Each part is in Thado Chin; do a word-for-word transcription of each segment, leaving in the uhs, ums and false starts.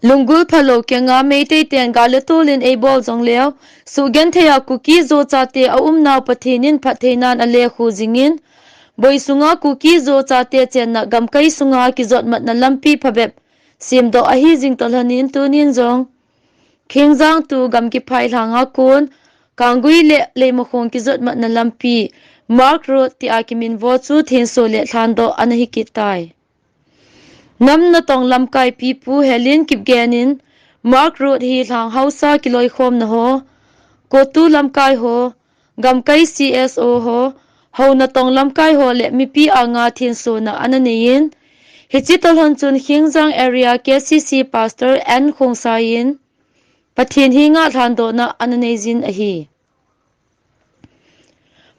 Lunggul phalou kenga Meitei ten gal le tol in eibol jongleu, suhgenthei a Kuki Zo chate aumnau Pathen in phattheinan alekhu jingin, boi sunga Kuki Zo chate chenna gamkai sunga kijotmatna lampi phabep semdoh ahi jing toh lhonin tunin jong Khengjang to Gamgiphai lhanga kon, Kanggui le Leimakhong kijotmatna lampi, Mark Road tia kiminvo chu thenso le lhandoh ana hi kit tai. Nam natong lamkai pipu Helen Kipgen in Mark Road hi lhang haosa kiloikhomna ho, CoTU lamkai ho, gamkai C S O ho, hou natong lamkai ho le mipi anga thensona ana neiyin, hiche toh lhon chun Khengjang Area K C C Pastor N Khongsai in Pathen henga lhandohna ana neijin ahi.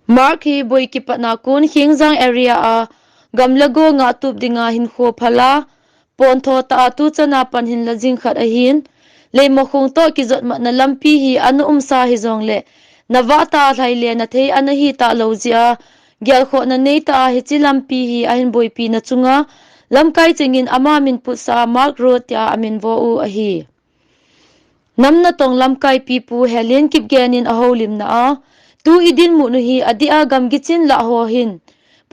Mark hi boi kipatna kon Khengjang area a gam le go ngahtup dinga hinkho phala, pontho tah a tuchan a pan hinla jing khat ahin, Leimakhong toh kijotmatna lampi hi ana umsa hijongle, navah tah a lhaile nathei ana hi talou jeh a, gelkhohna neitah a hiche lampi hi ahin boipina chunga, lamkai chengin ama min putsah a Mark Road tia aminvo u ahi. Nam natong lamkai pipu Helen Kipgen in ahoulimna a, tu idinmun u hi adeh a gamgi chin lah ho hin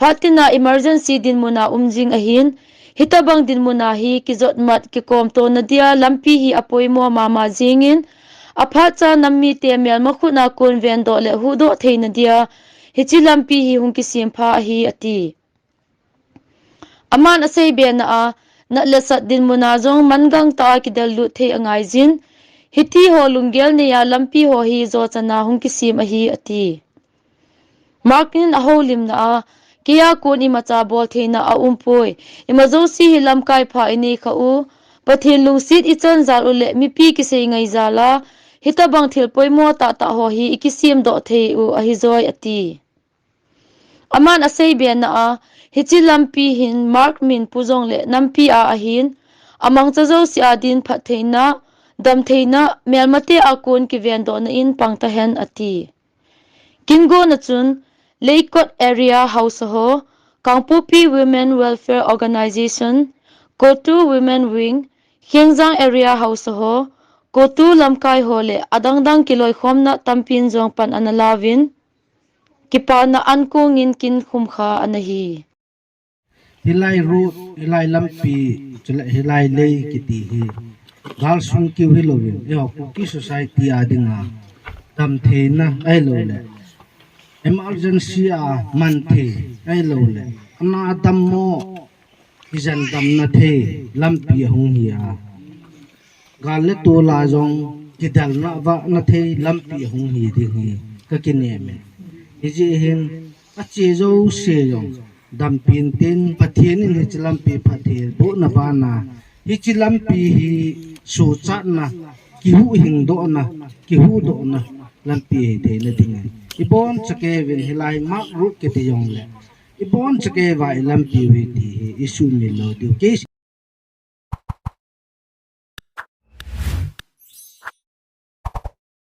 phat tina emergency dinmun a um jing ahin, hitobang dinmun a hi kijotmat kikomtona dia lampi hi apoimo mama jingin, aphatcha nam mite melma khut a kon vendoh le huhdoh theina dia hiche lampi hi hung kisempha ahi ati. Aman aseibena a, nat le sat dinmun a jong mangang tah a kidellut thei angaijin, hitiho lunggel neiya lampi ho hi jochana hung kisem ahi ati. Mark in ahoulimna a, keiya kon imacha boltheina aumpoi, ima jouse hi lamkai pha inei khah u, Pathen lungset ichan jal u le mipi kisei ngai jal a, hitobang thil poimo tahtah ho hi ikisemdoh thei u ahijoi ati. Aman aseibena a, hiche lampi hin Mark min pu jongle nampi a ahin, amangcha jouse a din phattheina, damtheina, melmate a kon kivendohna in pang tahen ati. Kingona chun, Leikot Area haosa ho, Kangpokpi Women Welfare Organisation, CoTU Women Wing, Khengjang Area haosa ho, CoTU lamkai ho le adangdang kiloikhomna tampin jong pan ana lauvin, kipana ankongin kin khumkha ana hi. Hilai road, hilai lampi, chule hilai lei kiti hi galsung kiu hilouvin, eiho Kuki society a dinga damtheina ahiloule emergency a manthei ahiloule ana dammo kijendamna thei lampi ahung hi a, gal le tol a jong kidelna vahna thei lampi ahung hi ding hi kakinem e. Hijeh hin ache jouse jong dampen tin, Pathen in hiche lampi phattheibohna bana hiche lampi hi sochatna, kihuhhingdohna, kihuhdohna lampi hitheina dingin ibonchakeuvin hilai Mark Road kiti jongle ibonchakeuva ilampiu hi ti hi isumil lou diu. Kei